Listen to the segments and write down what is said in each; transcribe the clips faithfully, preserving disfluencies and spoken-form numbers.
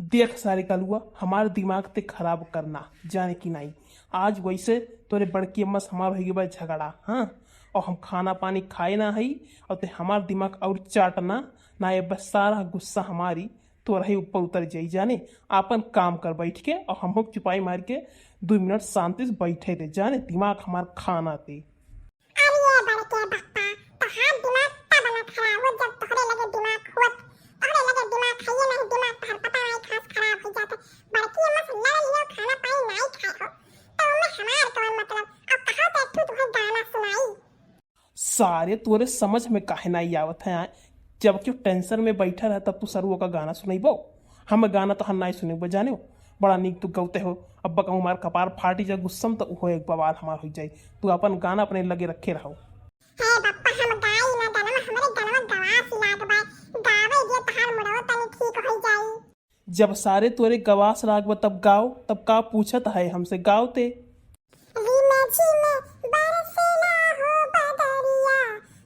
देख सारे कलुआ, हमार दिमाग ते खराब करना, जाने कि नाई। आज वैसे तोरे बड़की अम्मा से हमार होइ गई बा झगड़ा, हाँ? और हम खाना पानी खाए ना हई, और ते हमार दिमाग और चाटना ना, ये बस सारा गुस्सा हमारी तोरा ही ऊपर उतर जाई। जाने, आपन काम कर बैठ के, और हम चुपाई मार के दो मिनट शांति से बैठे दे। जाने, दिमाग हमार खाना ते। अरे ये बड़के बप्पा, तोहार दिमाग तब ना खराब हो जब तोहरे लगे दिमाग होत। तोहरे लगे दिमाग है ये नहीं, दिमाग तोहर पता नहीं खास खराब हो जात। बड़की अम्मा से लड़ लियो, खाना पानी नहीं खाए हो, तो ओमे हमार कौन मतलब? अब कहा तो एक ठो तुम्हें गाना सुनाई। सारे तोरे समझ में काहे नहीं आवत है, आए? जब क्यों टेंशन में बैठा रहे तब तू सरुआ का गाना सुनैबो। हम गाना तो हम नहीं सुनैबो, जाने हो। बड़ा नीक तू गौते हो। अब बका हमार कपार फाटी जा गुस्सा में, तो उहो एक बवाल हमार हो जाई। तू अपन गाना अपने लगे रखे रहो। हे बप्पा, हम गाई ना गनवा, हमरे गनवा गवास लाग बा। गावे दियो, तहार मुड़वा तनी ठीक हो जाई। जब सारे तोरे गवास लाग बा तब गाओ, तब का पूछत है हमसे, गाओ ते। रिम झिम बरसेला हो बदरिया,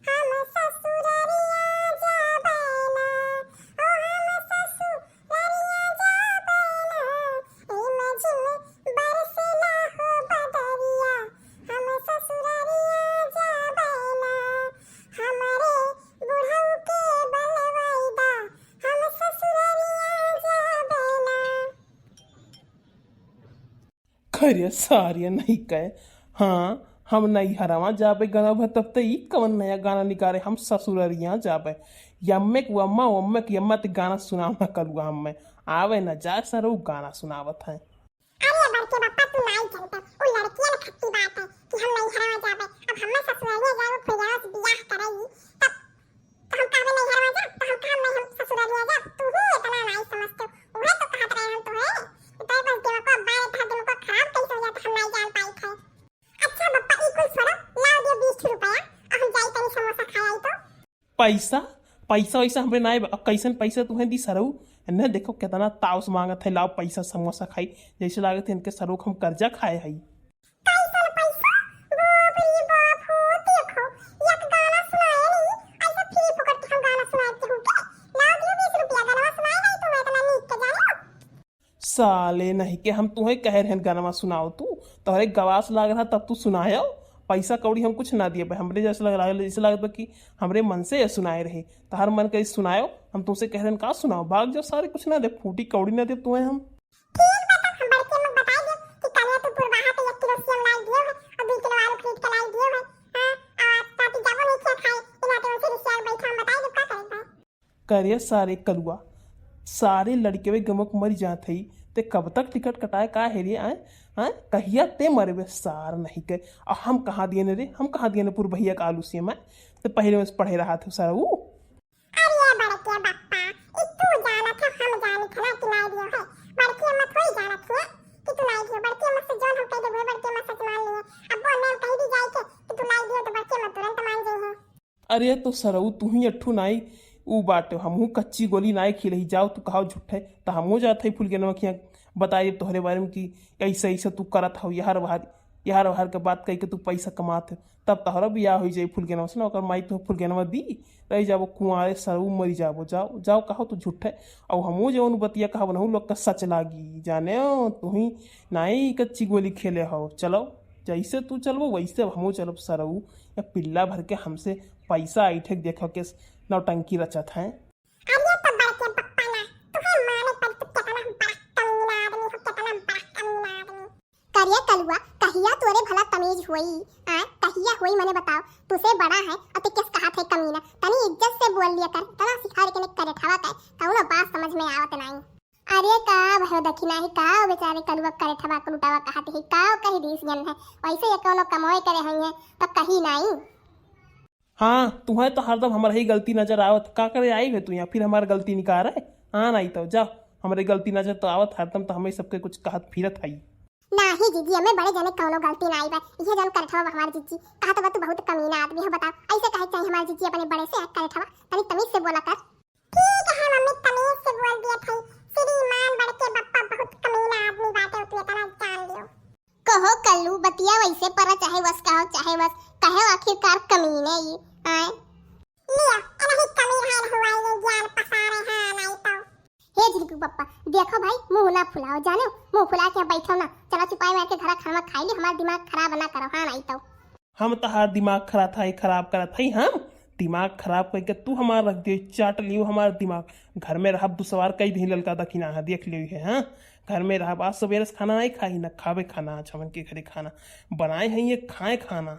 हम ससुररिया जाबे ना, ओ हम ससुररिया जाबे ना। रिम झिम बरसेला हो बदरिया, हम ससुररिया जाबे ना। हमरे बुढ़ऊ के बलवाई दा, हम ससुररिया जाबे ना। खरे सारे नहीं कहे, हाँ, हम नैहरवा जाबे गनवा भर, तब ते ई कवन नया गाना निकाले, हम ससुररिया जाबे। यम्मे के अम्मा, अम्मे के अम्मा ते गाना सुनाव ना कलुआ हम्मे। आवे ना जाए सरऊ गाना सुनावत है। अरे बड़के बप्पा, तू नाई जनता, उ लड़किया ने खट्टी बात है कि हम नैहरवा जाबे। अब हम्मे ससुररिया जाए, फुलवा से बियाह करई, तब तो हम कहबे नैहरवा जा, तो हम कहब नहीं हम ससुररिया जा, तू ही इतना नाई समझते हो। उहे तो कहत रहे हम तोहे, तो बस दिमाग को बारे था, दिमाग को खराब कैसे हो जाता, हम नाई जान पाई थे। अच्छा बप्पा, ई कुल छोड़ो, लाओ दियो बीस रुपया, और हम जाई तनी समोसा खाए आई तो। पैसा? पैसा वैसा हमरे नाई बा, अब कैसन पैसा तुहें दी सरऊ? न देखो कितना ताव से मांगत है, लाओ पैसा समोसा खाई, जैसे लागत है इनके सरऊ हम कर्जा खाए हई। कैसन पैसा? बाप रे बाप हो, देखो, एक गाना सुनाए नी, ऐसा फ्री फुकट के हम गाना सुनाए के हुके? लाओ दियो बीस रुपया, गाना सुनाए नहीं तुम इतना नीक के जानो। साले नहीं के हम तुहे कहे रहन गाना सुनाओ तू, तोहरे गवास लाग रहा तब तू सुनायो। पैसा कौड़ी हम कुछ ना दिए बे, हमरे जैसे लग रहा, जैसे लागत बा कि हमरे मन से ये सुनाए रहे। तहार मन करी सुनायो, हम तुमसे कह रहन का सुनाओ, भाग जाओ सारे, कुछ ना दे, फूटी कौड़ी ना दे तुहे हम। ठीक बा, तब हम बड़के अम्मा के बताई दे कि कलिया तू पुरवाहा पे एक किलो सेव लाई दियो है और दो किलो आलू खरीद के लाई दियो है। हाँ, और ताकि जाबो नहीं किया खाए, इनाते उनसे रिसियाल बैठा, हम बताई दे का करे बा। करे सारे कलुआ, सारे लड़के वे गमक मर जात हई, ते कब तक टिकट कटाए का है रे, आए? आए? कहिया ते मरबे सार नहीं के। और हम कहाँ दिए ने रे, हम कहाँ दिए ने पुरवहिया का आलू सेव, आए? ते पहले में से पढ़े रहा थे सारा ऊ। अरे बड़के बप्पा, ई तू जानत है, हम जानत है ना कि नाई दियो है। बड़की अम्मा थोड़ी जानत है कि तू नाई दियो। बड़की अम्मा से जौन हम कह देबे, बड़की अम्मा सच मान लिए। अब वो मैम कहीं भी जाए के कि तू नाई दियो तो बड़की अम्मा तुरंत मान जाई है। अरे तो सरऊ, तू ही अट्ठू नाई ऊ बाटे, हमहू कच्ची गोली नाई खिलही। जाओ तू कहाओ झूठे, त हमहू जात है फुलगेनवा खिया बताई तोहरे बारे में कि ऐसे ऐसे तू करत हौ, यहर वहर, यहर वहर के बात कही के तू पैसा कमात है। तब तोहरा बियाह हो जाई फुलगेनवा से ना, ओकर माई तो फुलगेनवा दी रह जाबो कुंवारे सरऊ मरी जाबो। जाओ, जाओ, कहो तो झूठे। और हमहू जौन बतिया कहब नहू लोग का सच लागी। जाने हो, तू ही नाई कच्ची गोली खेले हो। चलो, जैसे तू चलबो वैसे हमहू चलब सरऊ। या पिल्ला भर के हमसे पैसा ऐठे के देखो के नौटंकी रचत है। अरे तो बड़के पप्पा ना, तुहे माने पर तू कितना बड़ा कमीना आदमी हो, कितना बड़ा कमीना आदमी। करिया कलुआ, कहिया तोरे भला तमीज होई? आ, कहिया होई मने बताओ? तुसे बड़ा है और ते किस कहा थे कमीना? तनी इज्जत से बोल लिया कर, तना सिखार के ने करे ठवा कर, कौनो बात समझ में आवत नाई। अरे का भयो दखिना है, का बेचारे कलुआ करे ठवा कुलुटावा कहा थे, का कही दीस जन है, वैसे ये कौनो कमाई करे होई है तो कही नाई। हाँ, तुहे तो हरदम हमरा ही गलती नजर आवत। का करे आई है तू यहाँ, फिर हमार गलती निकारे? हाँ, नहीं तो जा, हमरे गलती नजर तो आवत, हरदम तो हमें सबके कुछ कहत फिरत हई। नाही जीजी, हमें बड़े जने कौनो गलती ना आई बा। इहे जन करठवा बा हमार जीजी। कहा तो बा तू बहुत कमीना आदमी हो, बताओ, ऐसे कहे चाहिए हमार जीजी अपने बड़े से, करठवा, तनी तमीज से बोला कर। ठीक है मम्मी, तमीज से बोल दिया था। श्रीमान बड़के बप्पा बहुत कमीना आदमी बाटे, तू इतना जान लियो। कहो कल्लू, बतिया वैसे पर चाहे वस कहो, चाहे वस कहे, आखिरकार कमीने ई, आए? लिया, एनही कमीन है हुआ ये ज्ञान पसारे, हाँ, नहीं तो। हे चिरकू पप्पा, देखो भाई, मुंह ना फुलाओ, जानो, मुंह फुला के बैठो ना। चलो चुपाई मार के घरा खाना खाई ली, हमार दिमाग खराब ना करो, हाँ, नहीं तो। हम तहार दिमाग खराब है, खराब करत है हम? दिमाग खराब करके तू हमार रख दियो, चाट लियो हमार दिमाग। घर में रहब दुसवार कई दिन ललका दखिना है, देख लियो है, हाँ? घर में रहब, आज सवेरे से खाना नहीं खाई, ना खावे खाना आज हमन के घरे खाना। बनाए हैं ये खाए खाना।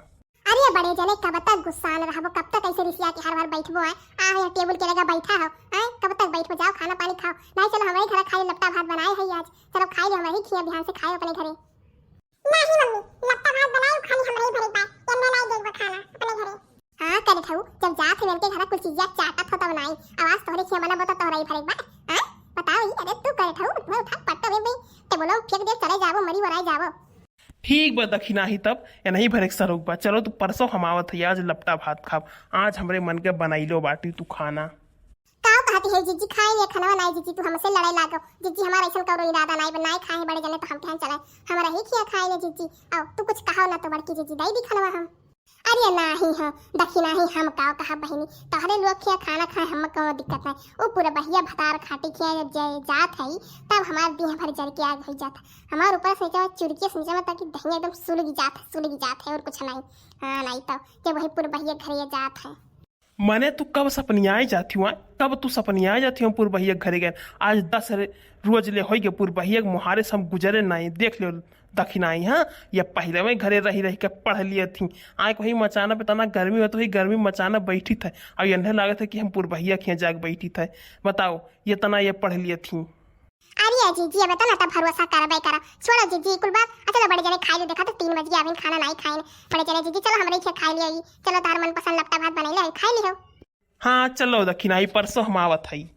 अरे बड़े जने, कब तक गुस्सा में रहबो, कब तक ऐसे रिसिया के हर बार बैठबो है? आ यहाँ टेबुल के लगा बैठा हो, आए, कब तक बैठबो? जाओ खाना पानी खाओ। नहीं, चलो हमारे घर खाई, लपटा भात बनाए है आज, चलो खाई ले हमारे ही खिया, बिहान से खाए अपने घरे। नहीं मम्मी, लपटा भात बनाए खाली हमरे ही भरे बा, एन्ने नहीं देख बा खाना अपने घरे। हाँ करे ठऊ, जब जात है मिलके घर कुल चीजिया चाटत हो तब नहीं, आवाज तोहरे खिया बना बता तोहरा ही भरे बा। हाँ बताओ ही, अरे तू करे ठऊ, मैं उठा पट्टा में भी टेबुलो फेंक दे, चले जाबो, मरी वराई जाबो। ठीक बा दखिनाही, तब एनही भरे के सरोग बा। चलो तू परसों हम आवत है, आज लपटा भात खाब, आज हमरे मन के बनाइलो बाटी तू खाना। काव कहती है जीजी, खाई ले खाना नहीं जीजी, तू हमसे लड़ाई लागो। जीजी हमारा ऐसा कौनो इरादा नहीं बा, नहीं खाए बड़े जने तो हम कहन चले, हमारा ही खिया खाई ले जीजी। आओ तू कुछ कहो ना तो बड़की जीजी दई दी खाना हम। अरे नाही हो दखिनाही, हम काव कहा बहिनी, तोहरे लोग खिया खाना खाए हम कौनो दिक्कत नहीं। वो पूरा बहिया भतार खाटी खिया जब जे जात है तब हमार देह भर जर के आग हो जाता। हमार ऊपर से नीचे चुरकिया से नीचे में तक दहिया एकदम सुलग जात है, सुलग जात है और कुछ नहीं। हाँ नहीं तो जब वही पूरा बहिया घरे जात है। मने तू कब सपनियाए जाती हुआ, कब तू सपनियाए जाती हुआ पुरबहिया घरे गए। आज दस रे-, रोज ले होई गए पुरबहिया के मुहारे से हम गुजरे नहीं, देख लियो दखिनाही। हाँ, ये पहले में घरे रही रही के पढ़ लिए थी। आए कोई मचाना पे तना गर्मी होत, वही गर्मी मचाना बैठी थे। अब यन्हे लागत है कि हम पुरबहिया के यहाँ जाके बैठी थे। बताओ, ये तना ये पढ़ लिए थी। अरे जीजी, अब इतना तो भरोसा करबे करा, छोड़ो जीजी कुल बात। अच्छा, चलो बड़े जने खाई ले, देखा तो तीन बज गया, अभी खाना नहीं खाए। बड़े जने जीजी, चलो हमरे खिया खाई लिया, चलो तार मनपसंद लपटा भात बनाई ले, खाई लियो। हाँ चलो दखिनाही, परसों हम आवत हई।